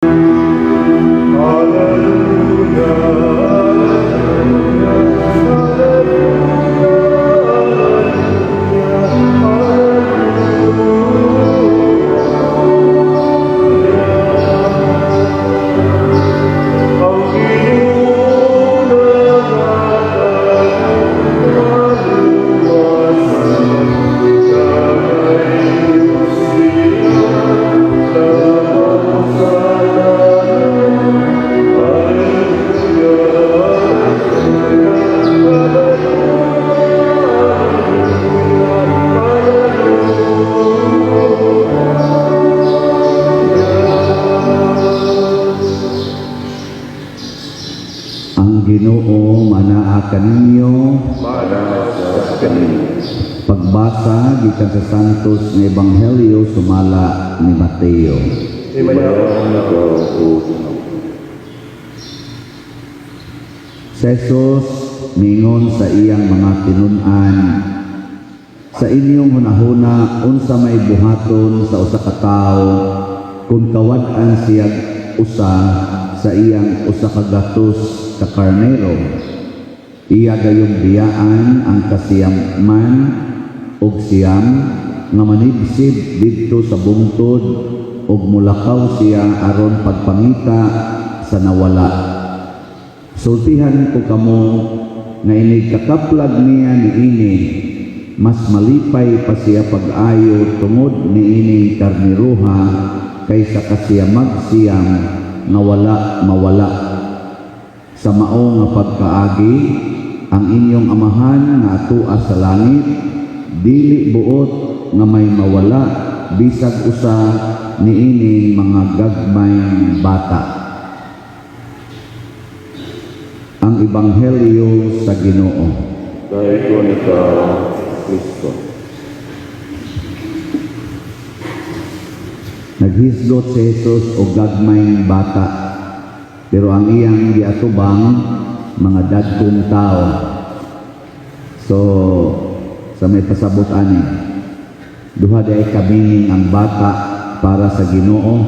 Alleluia, Alleluia, Alleluia, Alleluia, Alleluia. Ang Ginoo nagahatag kaluwasan, Daghang siya lamang sa tanan. Alleluia, Alleluia, Alleluia, Alleluia, Alleluia. Ang Ginoo manaa kaninyo. Manaa sa kaninyo. Pagbasa gikan sa Santos nga Ebanghelyo sumala ni Mateo. Himayaon ikaw, O Ginoo. Si Jesus mingon sa iyang mga tinun-an, "Sa inyong hunahuna, unsa may buhaton sa usa ka tawo kung kawad-an siya usa sa iyang 100 ka karnero? Iya gayong biyaan ang 99 nga manibsib didto sa bungtod ug mulakaw siya aron pagpangita sa nawala. Sultihan ko kamo nga inig kakaplag niya niini, mas malipay pa siya pag-ayo tungod niining karneruha kaysa kasiyamag-siyam nga wala mawala. Sa mao nga pagkaagi, ang inyong Amahan nga atua sa langit dili buot nga may mawala bisag usa niining mga gagmayng bata." Ang Ebanghelyo sa Ginoo. Dayon ikaw, Kristo. Naghisgot si Jesus og gagmayng bata, pero ang iyang giatubang mga dagkong tao. So, sa may pasabot ani, duha diay ka meaning ang bata para sa Ginoo.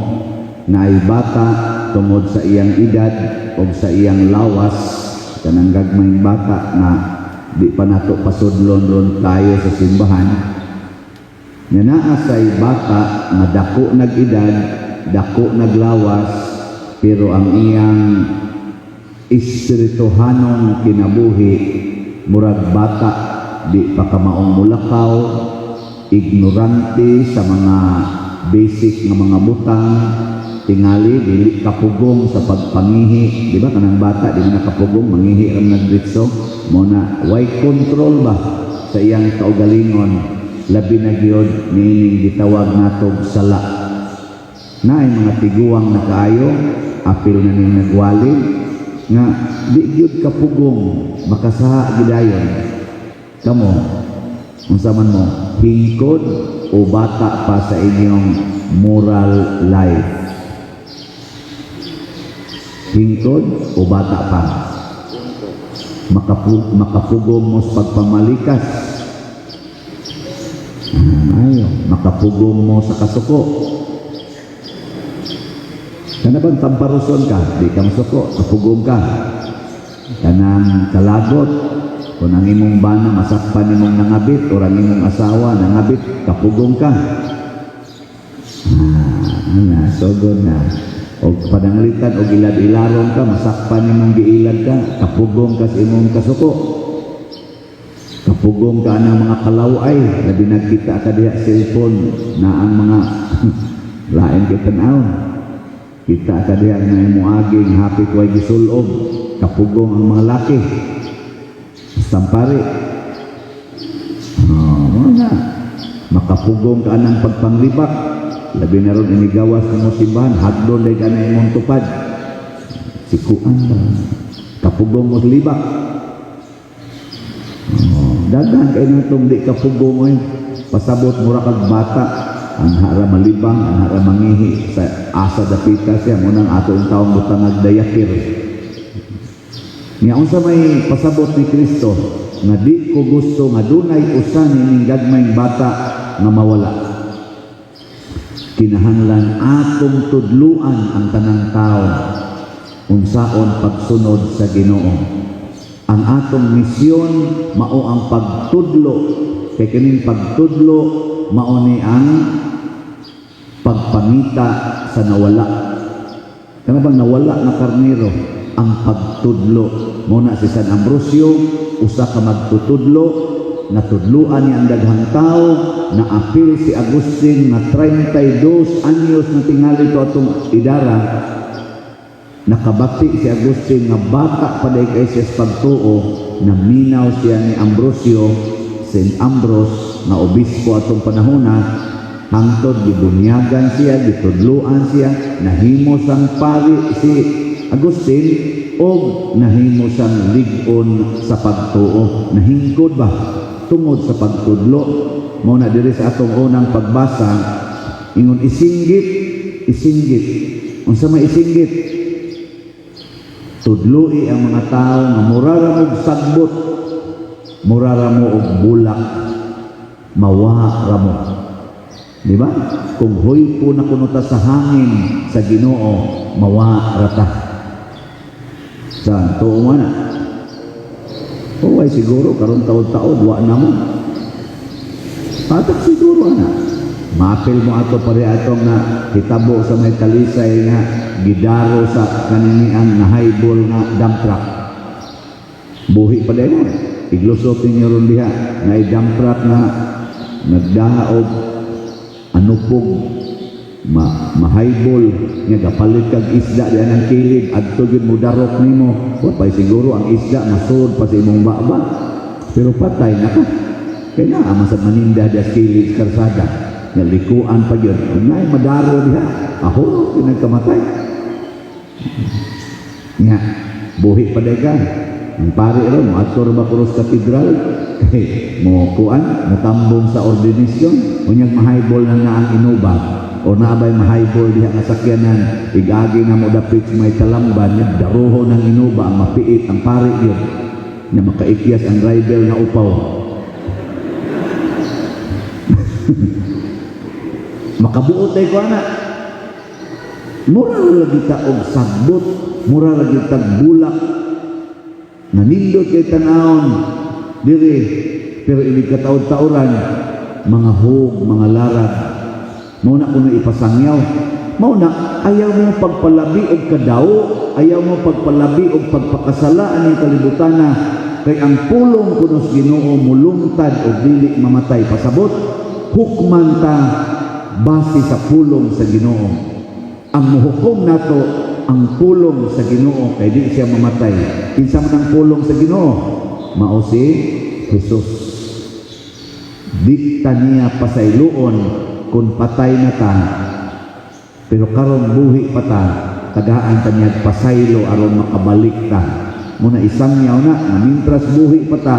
Naay bata tungod sa iyang edad o sa iyang lawas, kanang gagmayng bata na di pa nato pasudlon ron tayo sa simbahan. Nga naa say bata nga dako nag-edad, dako naglawas, pero ang iyang espirituhanong kinabuhi murag bata, di pa kamaong mulakaw, ignorante sa mga basic nga mga butang, tingali dili kapugong sa pagpangihi, di ba? Kanang bata di man nakapugong, mangihi ra nagdritso mo na, way control ba sa iyang kaugalingon, labi na gyud niining gitawag natog sala. Naay mga tiguang na kaayo, apil na ning nagwali nga di gyud kapugong, makasaha gidayon. Kamo, unsa man mo, hingkod o bata pa sa inyong moral life? Hingkod o bata pa? Makapugong mo sa pagpamalikas? Ayo, makapugong mo sa kasuko? Kana bang tamparuson ka, di ka masuko, kapugong ka? Kanang kalagot, kung ang imong bana masakpan nimong nangabit o ang imong asawa nangabit, kapugong ka? Ana, sugod na. O pananglitan og ilad-ilaron ka, masakpan nimong giilad ka, kapugong ka sa imong kasuko? Kapugong ka ng mga kalaway, labi nagkita ka diha cellphone na ang mga lain kay tan-awon. Kita ka diha nga imong aging hapit way gisulob, kapugong ang mga laki. Sampari. Oh, mo na. Makapugong ka ng pagpanglibak. Labi na ron inigawas mo simbahan, hagdon day ka na imong tupad. Sikuan ba? Kapugong mo sa libak. Oh, daghan kay natong di kapugong oy. Pasabot mura kag bata, ang hara malibang, ang hara mangihi sa asa dapita siya mo nang atong taong butangag dayakir. Nya unsa may pasabot ni Kristo nga di ko gusto nga dunay usa nining gagmayng bata nga mawala? Kinahanglan atong tudluan ang tanang tao unsaon pagsunod sa Ginoo. Ang atong misyon mao ang pagtudlo, kay kining pagtudlo mao ni ang pagpangita sa nawala. Kana bang nawala nga karnero, ang pagtudlo. Mao na si San Ambrosio, usa ka magtutudlo, natudluan niya ang daghang tao, naapil si Agustin nga 32 anyos na tingali to atong idara. Nakabati si Agustin nga bata pa diay kay siya sa pagtuo, naminaw siya ni Ambrosio, Saint Ambrose nga obispo atong panahona, hangtod gibunyagan siya, gitudluan siya, nahimo sang pari si Agustin og nahimo sang lig-on sa pagtuo. Nahingkod ba tungod sa pagtudlo. Mao na diri sa atong unang pagbasa, ingon isinggit, isinggit. Unsa may isinggit? Tudloi ang mga tao nga mura ra mo og sagbot, mura ra mo og bulak, mawa ra mo. Di ba? Kung huypo na kuno ta sa hangin sa Ginoo, mawa ra ta. Sa tuo man na. Uway siguro karon taon-taon wa na mo. Patak siguro na. Maapil mo ato pare atong nga hitabo sa may Talisay nga gidaro sa kaninian nga highball nga dump truck. Buhi pa din mo. Iglusot ninyo ron diha na dump truck nga nagdaog anupog ma mahaybol nga gapalit kag isda diyan ang kilid, adto gyud mo darok nimo. Wa pay siguro ang isda masud pa sa imong baba, pero patay na ka kay naa man sa maninda diya sa kilid sa karsada nga likuan pa gyud. Kung naay madaro diha, aho pinagkamatay nga buhi pa day ka. Ang pari ron mo adto ra ba Cruz Cathedral kay mo kuan, mo tambong sa ordination, unyag mahaybol na nga ang Innova o naabay mahaybol diha nga sakyanan, igagi na mo dapit sa may talamban nya daruho ng Innova ang mapiit ang pari yun na makaikyas ang driver na upaw. Makabuot ay ko ana. Mura lagi ta og sagbot, mura lagi tag bulak. Nanindot kay tanawon diri, pero inig kataod-taoran mga hog, mga larag. Mao na kuno ipasangyaw. Mao na ayaw mo pagpalabi og kadaw, ayaw mo pagpalabi og pagpakasala aning kalibutana, kay ang pulong kuno sa Ginoo mulungtad og dili mamatay. Pasabot, hukman ta base sa pulong sa Ginoo. Ang muhukom nato ang pulong sa Ginoo kay di siya mamatay. Kinsa man ang pulong sa Ginoo? Mao si Jesus. Di ta niya pasayloon kung patay na ta, pero karon buhi pa ta, tagaan ta niya pasaylo aron makabalik ta. Muna isangyaw na nga mintras buhi pa ta,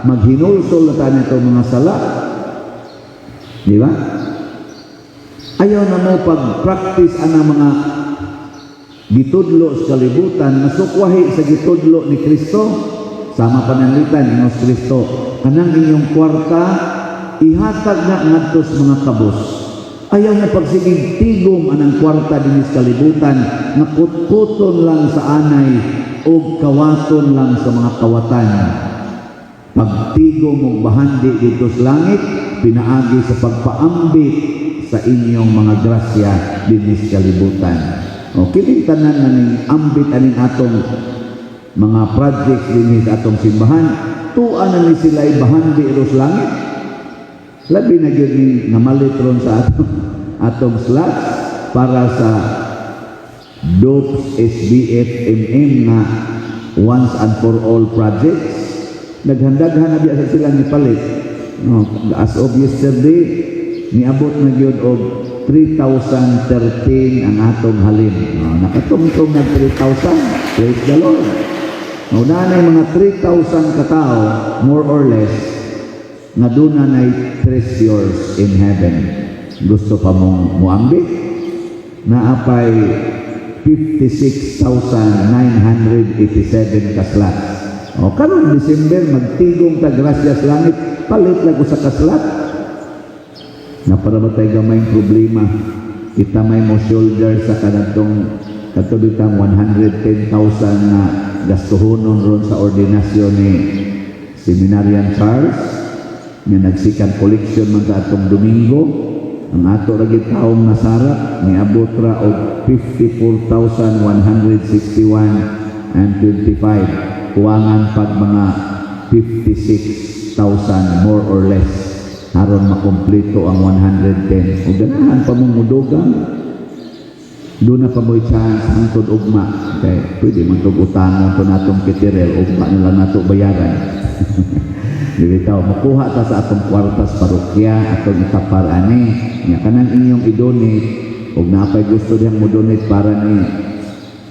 maghinulsol na ta nito mga sala. Di ba? Ayaw na mo pag-practice ang mga gitudlo sa kalibutan, masukwahi sa gitudlo ni Kristo. Sama pananglitan, ingos Kristo, kanang inyong kwarta, ihatag na ngadto sa mga kabos. Ayaw mo pagsigig tigom anang kwarta dinhi sa kalibutan, nga kutkuton lang sa anay o kawaton lang sa mga kawatan. Pagtigom og bahandi dito sa langit, pinaagi sa pagpaambit sa inyong mga grasya dinhi sa kalibutan. O kining tanan na ning ambit aning atong mga projects dinhi sa atong simbahan, tuwa na ni sila bahandi ro sa langit. Labi na gyud ning namalit ron sa atong slots para sa DOPS SBF MM nga once and for all projects. Daghan-daghan na biya sa sila nipalit. No, as of yesterday, niabot na gyud og 3,013 ang atong halin. No, nakatungtong na 3,000. Praise the Lord. No, na mga 3,000 katao, more or less, nga doon na nay treasures in heaven. Gusto pa mong muambit? Naapay 56,987 ka slots. O karon December magtigom ta grasya sa langit, palit lang usa ka slot. Na para ba tayo gamay problema? Kita may mo shoulder sa kanatong kato bitang 110,000 na gastuhonon ron sa ordinasyon ni Seminarian Charles nga nag-second collection man sa atong Domingo. Ang ato ra gyud taong nasara, niabot ra og 54,161 and 25, kuwangan pag mga 56,000 more or less aron makumpleto ang 110. Ug ganahan pa mong mudugang, doon na pa mo'y chance hangtod ugma, kay pwede man tog utangon to natong kitirel, ugma na lang nato bayaran. Dili taw makuha ta sa atong kwartas parokya, atong itapar ani. Nya kanang inyong i-donate ug napay gusto dihang mo donate para ni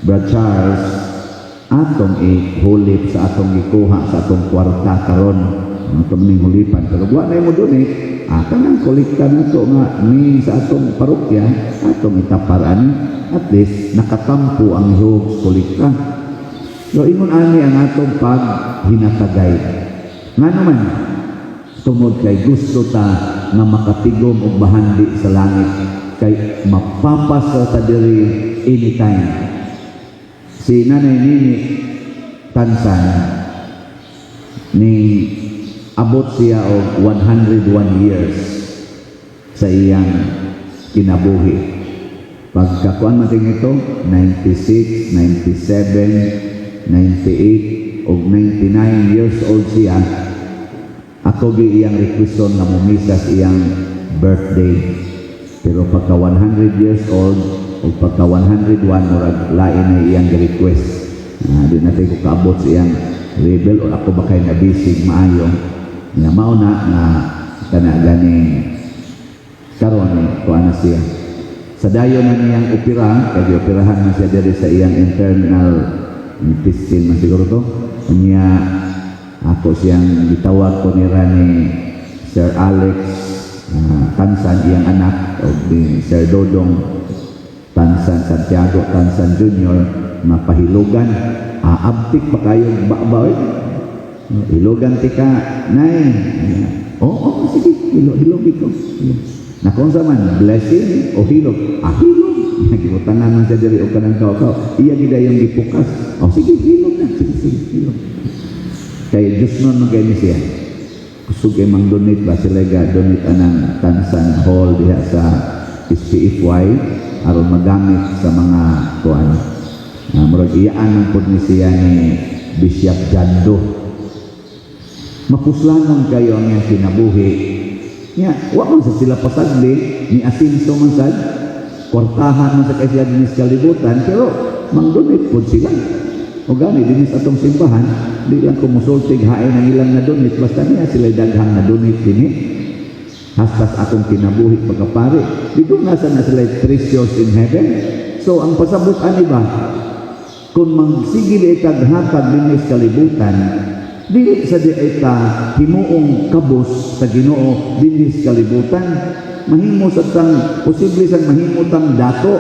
Brad Charles, atong ihulip sa atong gikuha sa atong kwarta karon, atong ning hulipan. Pero wa na mo donate, kanang kolekta nato nga ni sa atong parokya, atong itapar ani. At least nakatampo ang ihog kolekta. So ingon ani ang atong paghinatagay. Ngano man? Tungod kay gusto ta nga makatigom og bahandi sa langit, kay mapapas ta diri anytime. Si Nanay Nini Tansan, ni abot siya og 101 years sa iyang kinabuhi. Pagkakuan man ito, 96, 97, 98, og 99 years old siya. Ako gi iyang requeston nga momisa sa iyang birthday. Pero pagka 100 years old o pagka 101, murag lain na iyang request. Di natin ko kaabot sa iyang level or ako ba kay nabisig maayo. Nga mao na nga kana ganing karon eh, kuan na siya. Sa dayon na niyang opera, kay gioperahan man siya diri sa iyang internal intestine man siguro to. Niya ako siyang gitawag ko nira ni Sir Alex Tansan, iyang anak, o ni Sir Dodong Tansan, Santiago Tansan Jr., mapahilugan. Aabtik pa kayo ba? Hilugan ti ka, nay. Oo, sige, hilogi ko. Nakunsa man, blessing o hilog? Ah, hilog. Gibutangan man siya diri og kanang kaw. Iya gid yung gipukas. Oh, sige, hilog na. Sige, sige, hilog. Kay Diyos nun man kay ni siya. Kusog kay mang donate ba sila, ga donate anang Tansan Hall diha sa SPFY aron magamit sa mga kuan. Murag iyaan man pud ni siya ni Bishop Jando. Mapuslanon kayo ang iyang kinabuhi. Nya, wa man sa sila pasagli, ni asinso man sad, kwartahan man sa kay sila dinis kalibutan, pero mang-donate pod sila. O gani, dinis atong simbahan, di lang ko musultig hain ang ilang na donate, basta niya sila daghang na donate dinhi. Hastas akong kinabuhi pagkapare. Dito nga sa na sila treasures in heaven. So, ang pasabot ani ba, kung magsige di kag hatag dinis kalibutan, dili sa di ay ta himuong kabos sa Ginoo dinis kalibutan, mahimo sa tang posible sang mahimo tang dato.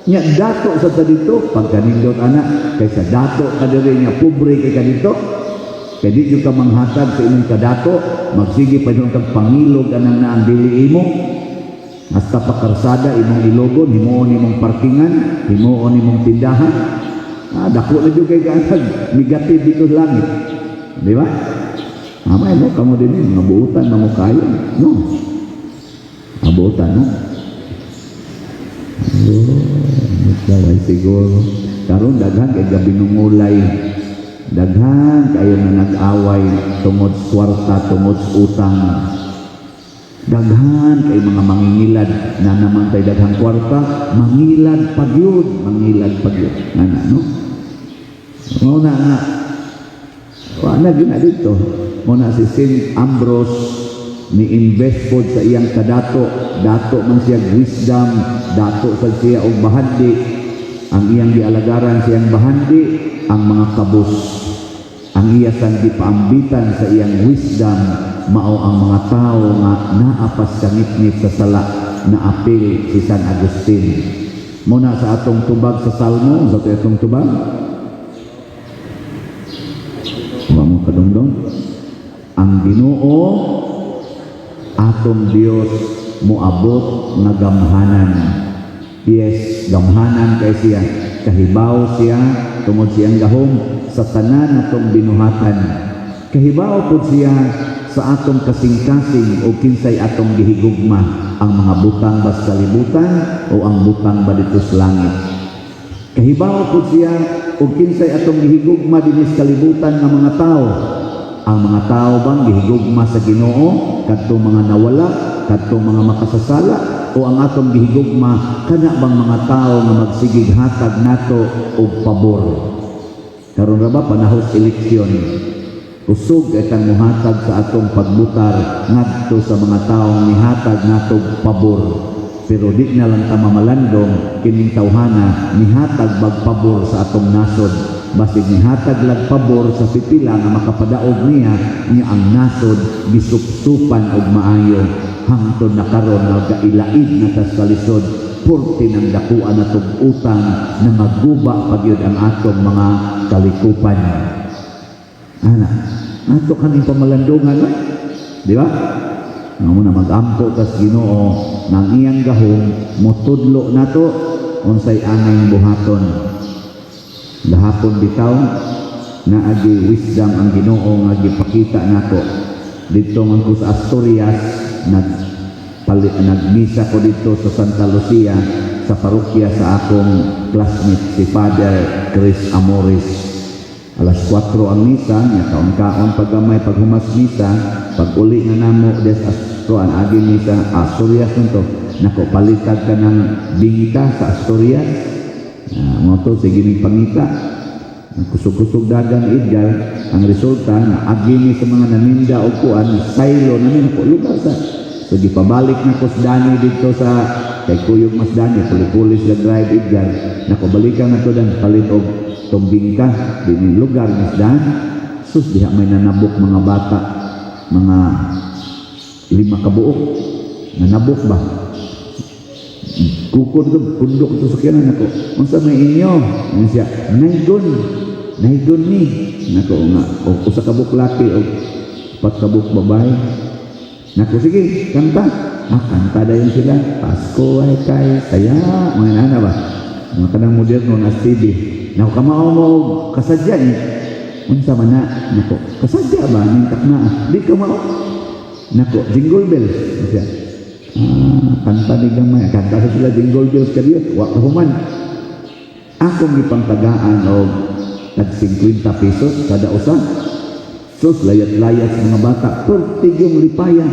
Nya dato sa ta dito, pagkanindot ana kaysa dato ka diri nya pobre kay ka dito. Kay di jud ka manghatag sa imong kadato, magsige pa jud kag pangilog anang naang dili imo. Hasta pa karsada imong ilogon, himuon imong parkingan, himuon imong tindahan. Dako na jud kay kaanag, negative dito sa langit. Di ba? Amay mo kamo din eh, mga buutan mga kayo. No. Mga buutan, no? Oh, ay siguro. Karon daghan kay gabinungulay. Daghan kayo na nag-away tungod sa kwarta, tungod sa utang. Daghan kay mga mangingilad na naman tay daghang kwarta, mangilad pagyud, mangilad pagyud. Ngana, no? Mao na nga wa na gyud na dito. Mao na si Saint Ambrose ni invest pod sa iyang kadato. Dato man siya wisdom, dato sad siya og bahandi. Ang iyang gialagaran siyang bahandi ang mga kabus. Ang iya sang gipaambitan sa iyang wisdom mao ang mga tao nga naapas kangitngit sa sala na apil si San Agustin. Muna sa atong tubag sa Salmo, sa atong tubag. Wa mo kadungdong. Ang Ginoo atong Dios Moabot nga gamhanan. Yes, gamhanan kay siya. Kahibaw siya tungod siyang gahom sa tanan natong binuhatan. Kahibaw pud siya sa atong kasing-kasing o kinsay atong gihigugma, ang mga butang ba sa kalibutan o ang butang ba dito sa langit. Kahibaw pud siya og kinsay atong gihigugma dinhi sa kalibutan nga mga tao. Ang mga tao bang gihigugma sa Ginoo, kadtong mga nawala, kadtong mga makasasala, o ang atong gihigugma kana bang mga tao nga magsigig hatag nato og pabor? Karon ra ba panahon sa eleksyon, kusog ay tang muhatag sa atong pagbutar ngadto sa mga taong nihatag natog pabor. Pero di na lang ta mamalandong kining tawhana nihatag bag pabor sa atong nasod. Basig nihatag lag pabor sa pipila nga makapadaog niya niya, ang nasod gisupsupan og maayo hangtod na karon nagailaid na tas kalisod, purti ng dakuan natong utang na maguba pagyud ang atong mga kalikupan. Ana, ato kaning pamalandungan, we. Di ba? Nga mo na mag-ampo tas Ginoo ng iyang gahom motudlo nato unsay angay buhaton. Gahapon bitaw naagi wisdom ang Ginoo nga gipakita nako. Dito man ko sa Asturias, nagmisa ko dito sa Santa Lucia, sa parokya sa akong classmate, si Father Chris Amores. Alas 4 ang misa nya, kaon-kaon paggamay, paghumas misa, pag uli na namo des Astuan agi misa Asturias nito, nako palitag ka ng bingka sa Asturias. Mo to sige ning pangita. Ang kusog-kusog dagan Edgar, ang resulta na agi ni sa mga naninda og kuan saylo na ni nako lugar sa. So gipabalik na ko sa Dani dito sa kay kuyog mas Dani, puli-puli sila drive, Edgar. Nako balikan na to dan palit og tumbing ka dinhi lugar mas Dan. Sus, diha may nanabok mga bata, mga lima kabuok nanabok ba, kukod ko pundok sa sakyanan nako. "Unsa may inyo?" Ano siya, "Naigon, naigon ni." Nako nga o usa ka buok laki o upat ka buok babae. Nako, "Sige, kanta." Ah, kanta dayon sila. "Pasko ay kay saya," mga nana ba, mga kanang moderno na TV. Nako, "Kamao mo og kasadya ni." "Unsa man na?" Nako, "Kasadya ba ning takna?" "Di ka mao." Nako, "Jingle Bells." Siya. Ah, kanta ni gamay. Kanta sa sila Jingle Bells kadiyo. Wa ka human. Akong gipangtagaan og tag 50 pesos kada usa. Sus, layat-layat sa mga bata. Pertig yung lipaya.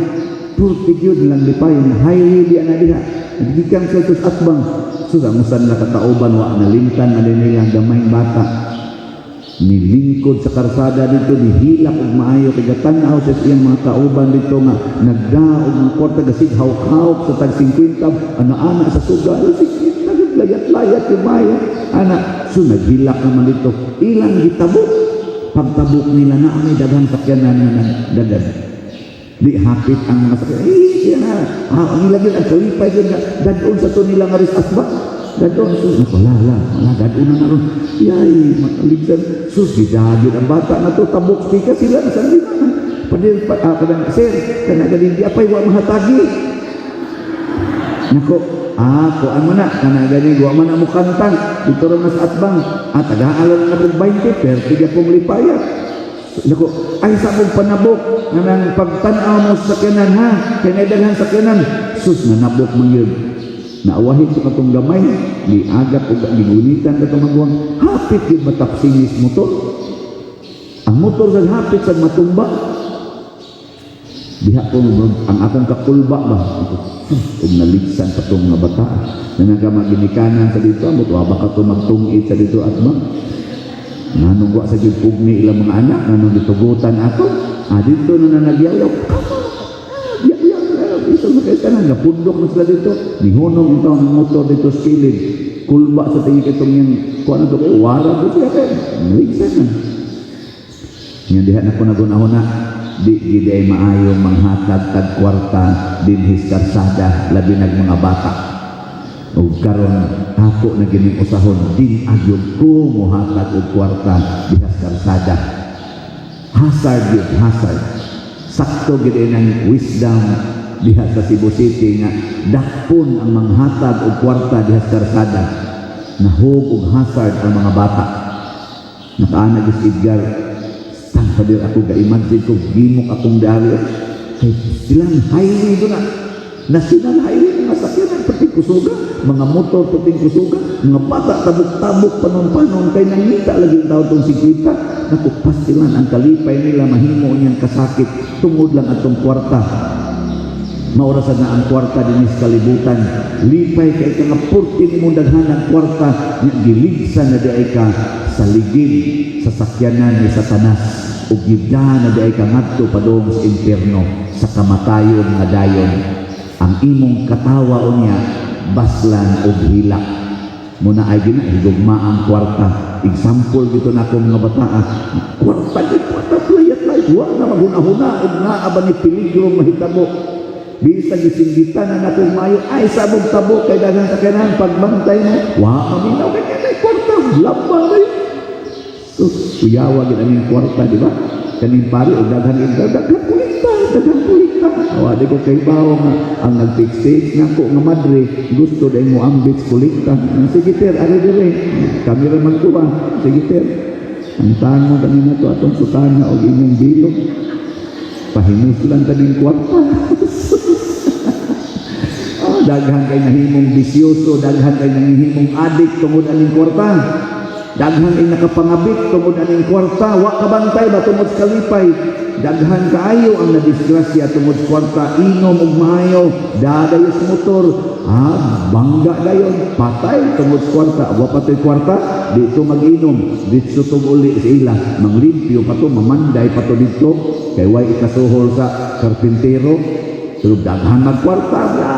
Pertig yun lang lipaya. Highway diya na diha. Naggikan sa tus atbang. Sus, ang usan na kakauban, wa nalimtan na din nila ang gamayng bata. Nilingkod sa karsada dito, nihilak og maayo kay gatan-aw sa iyang mga kauban dito nga nagdaog ng kwarta, gasig hawk-hawk sa tag 50, ana-ana sa suga, 50, layat-layat yung maya ana. So naghilak naman dito, ilang gitabok. Pagtabok nila na may daghang sakyanan na dagan, di hapit ang mga sakyanan eh siya na ah, ang ilang yun ang kalipay yun nga dadon sa to nila nga ris asba dadon. Sus, naku, wala wala wala, dadon na naron yay makaligtan. Sus, gidagit ang bata na to, tabok pika sila sa lima na padil pa ah, kadang sir kana galing di apay wa mahatagi. Nako, ah, kuan mo na, kana gani wa man na mo kanta dito ra mas atbang at tagaan na pong 20 pero tiga pong lipaya. Nako, ay sa akong panabok nga nang pagtan-aw mo sa sakyanan ha, kay naidalhan sakyanan. Sus, nanabok man yun. Naawahin ko katong gamay, giagap og gigunitan katong maguwang. Hapit yun matapsingis motor. Ang motor sa hapit sa matumba. Diha ko ang akong kakulba ba. Ug naligsan pa tong mga bata. Na nagamaginikanan sa dito, amot wa ba ka to magtungit sa dito at ba? Nganong wa sa gyud pugni ilang mga anak, nganong gitugutan ako? Ah, dito na na nagyaw. Yaw, isa sa kay tanan napundok na sila dito. Nihunong itaw ng motor dito sa kilid. Kulba sa tingin itong yung kuan to kay wara ko siya kay naligsan na. Nga diha na ko nagunahuna, di gid ay maayong manghatag tag kwarta dinhi sa karsada, labi nag mga bata. Ug karon ako na gining usahon din agyog ko mohatag og kwarta diha sa karsada. Hazard yun, hazard. Sakto gid ng wisdom. diha sa Cebu City nga dakpon ang manghatag og kwarta diha sa karsada. Nahog og hazard ang mga bata. Nakaana si Edgar, San Pader, ako ga-imagine ko gimok akong dari kay silang highway doon na national highway, mga sakyanan perting kusuga, mga motor perting kusuga, mga bata tabok-tabok panon-panon kay nangita lagi ang tao tong 50. Naku, pasilan ang kalipay nila mahimo niyang kasakit tungod lang atong kwarta. Maura sad na ang kwarta dinhi sa kalibutan. Lipay kay ka nga purti nimong daghan ang kwarta nya giligsan na diay ka sa ligid sa sakyanan ni Satanas ug gibdahan na diay ka ngadto padung sa impierno sa kamatayon nga dayon. Ang imong katawa unya baslan og hilak. Muna ay gina higugma ang kwarta. Example dito na akong mga bataa. Kwarta gid, kwarta, layat layat, wa na maghuna-huna og naa ba ni peligro mahitabo. Bisag isinggitan na natong maayo ay sabog tabo kay daghan sakyanan, pagbantay mo wa maminaw kay kay kwarta lamang kayo. Sus, kuyawa gid ang kwarta, di ba? Kaning pari og daghan ing daghan kolekta, daghan kolekta. Wa di ko kay bawo nga ang nag-fix nako nga madre gusto dai mo ambit kolekta. Sige ter, ari dire. Kami ra magtuwa. Sige ter. Ang tango kami na to atong sutana og imong bilog. Pahimuslan ta ning kwarta. Oh, daghan kay nahimong bisyoso, daghan kay nahimong adik tungod aning kwarta. Daghan kay nakapangabit tungod aning kwarta, wa kabantay ba tungod sa kalipay. Daghan kaayo ang nadisgrasya tungod sa kwarta, inom og maayo, dadayo sa motor, bangga dayon, patay tungod sa kwarta. Wa pa to'y kwarta, dito mag-inom, dito tong uli sa ila, manglimpyo pa to, mamanday pa to dito, kay way ikasuhol sa karpintero. Pero daghan magkwarta, na,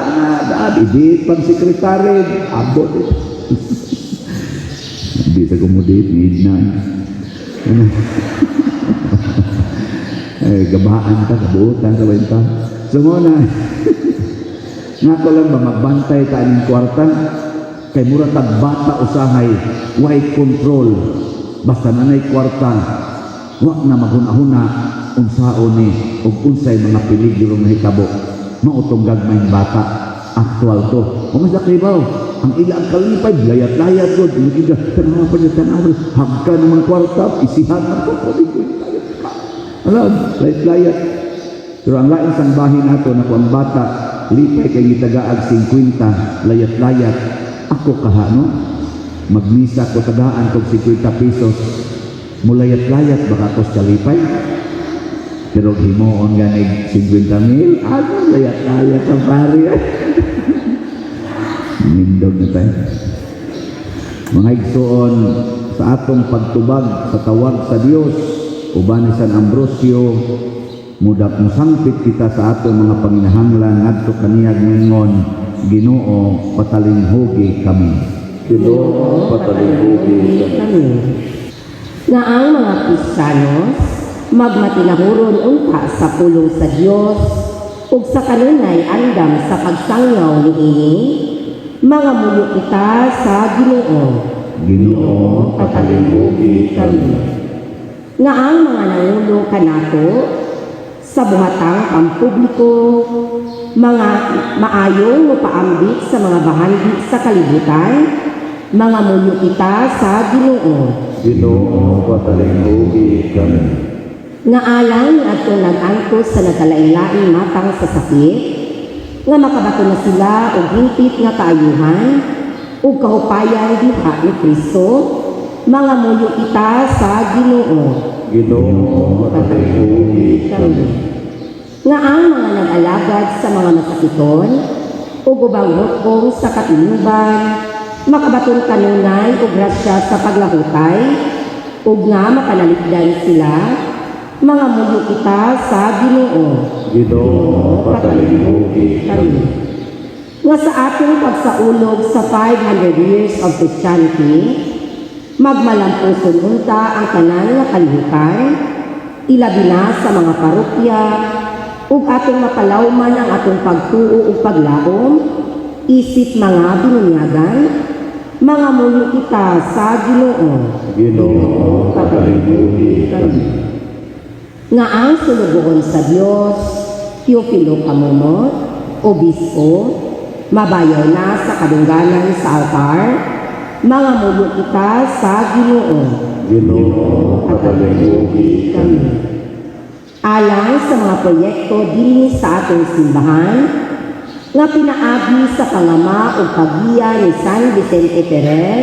na, idit pang sekretary, abot. Hindi sa kumudit, midnight. Ano? Eh, gabaan ka, kabuutan ka ba yun ta? So muna, nga ko lang ba magbantay ta aning kwarta? Kay mura tag bata usahay, way control. Basta nanay kwarta, wa na maghuna-huna unsaon ni ug unsay mga peligro nga hitabo. Mao tong gagmayng bata, actual to. O mas baw, ang ila ang kalipay, layat-layat ko, iga, tanawa pa niya, tanawa, hagka naman kwarta, isihan na ko, alam, layat-layat. Pero ang lain sang bahin nato na kung ang bata, lipay kay gitagaag 50, layat-layat, ako kaha, no? Magmisa ko tagaan kog 50 pesos, mulayat-layat baka ako sa kalipay. Pero himuon ganig 50 mil, ano, layat-layat ang pare. Nindog na tayo. Mga igsoon, sa atong pagtubag sa tawag sa Dios, uban ni San Ambrosio, mudak musangpit kita sa atong mga panginahanglan ngadto kaniyag mingon, "Ginoo, patalinghugi kami." Ginoo, patalinghugi kami. Kami. Nga ang mga Kristiyanos magmatinahuron unta sa pulong sa Dios ug sa kanunay andam sa pagsangyaw niini, mga muyo kita sa Ginoo. Ginoo, patalinghugi kami. Nga ang mga nangulo kanato sa buhatang pampubliko, mga maayong mopaambit sa mga bahandi sa kalibutan, mga muyo kita sa Ginoo. Ginoo, patalinghugi kami. Nga alang niadtong nag-antos sa nagkalain-laing matang sa sakit, nga makabaton na sila og hingpit nga kaayuhan ug kahupayan diha ni Kristo, mga muyo kita sa Ginoo. Ginoo, patalinghugi kami. Nga ang mga nag-alagad sa mga masakiton ug ubang hukbong sa katinuban makabaton kanunay og grasya sa paglahutay ug nga makanalipdan sila, mga muyo kita sa Ginoo. Ginoo, patalinghugi kami. Nga sa atong pagsaulog sa 500 years of Christianity, magmalampuson unta ang tanan nga kalihukan, ilabi na sa mga parokya, ug atong mapalawman ang atong pagtuo ug paglaom isip mga binunyagan, mga muyo kita sa Ginoo. Ginoo, patalinghugi kami. Nga ang sulugoon sa Dios, Teofilo Camomot, Obispo, mabayaw na sa kadungganan sa altar, mangamuyo kita sa Ginoo. Ginoo, patalingugi kami. Alang sa mga proyekto dinhi sa atong simbahan nga pinaagi sa pangama ug paggiya ni San Vicente Ferrer,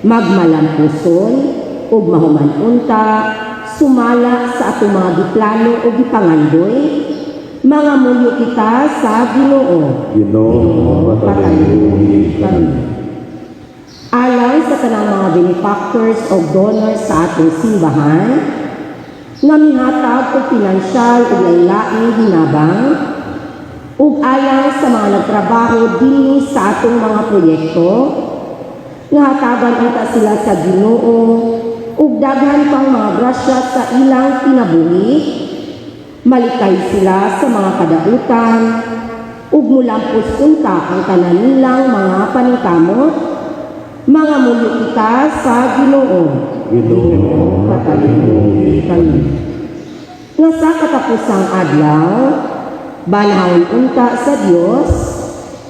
magmalampuson ug mahuman unta sumala sa atong mga giplano ug gipangandoy, mangamuyo kita sa Ginoo. Ginoo, patalingugi kami. Alang sa tanang mga benefactors o donors sa atong simbahan nga mihatag og pinansyal ug lain-laing hinabang, ug alang sa mga nagtrabaho dinhi sa atong mga proyekto, nga hatagan unta sila sa Ginoo ug daghan pang mga grasya sa ilang kinabuhi, malikay sila sa mga kadautan ug mulampos unta ang tanan nilang mga paningkamot, mangamuyo kita sa Ginoo. Ginoo, patalingugi kami. Nga sa katapusang adlaw, banhawon unta sa Dios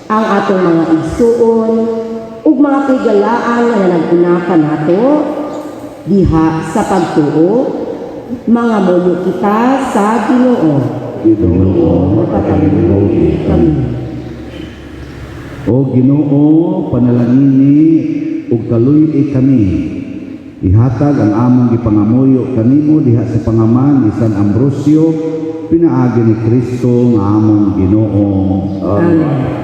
ang atong mga igsuon ug mga kahigalaan nga naguna kanato diha sa pagtuo, mangamuyo kita sa Ginoo. Ginoo, patalingugi kami. O Ginoo, panalangini ug kaluy-i kami. Ihatag ang among gipangamuyo kanimo diha sa pangaman ni San Ambrosio, pinaagi ni Kristo nga among Ginoo. Amen.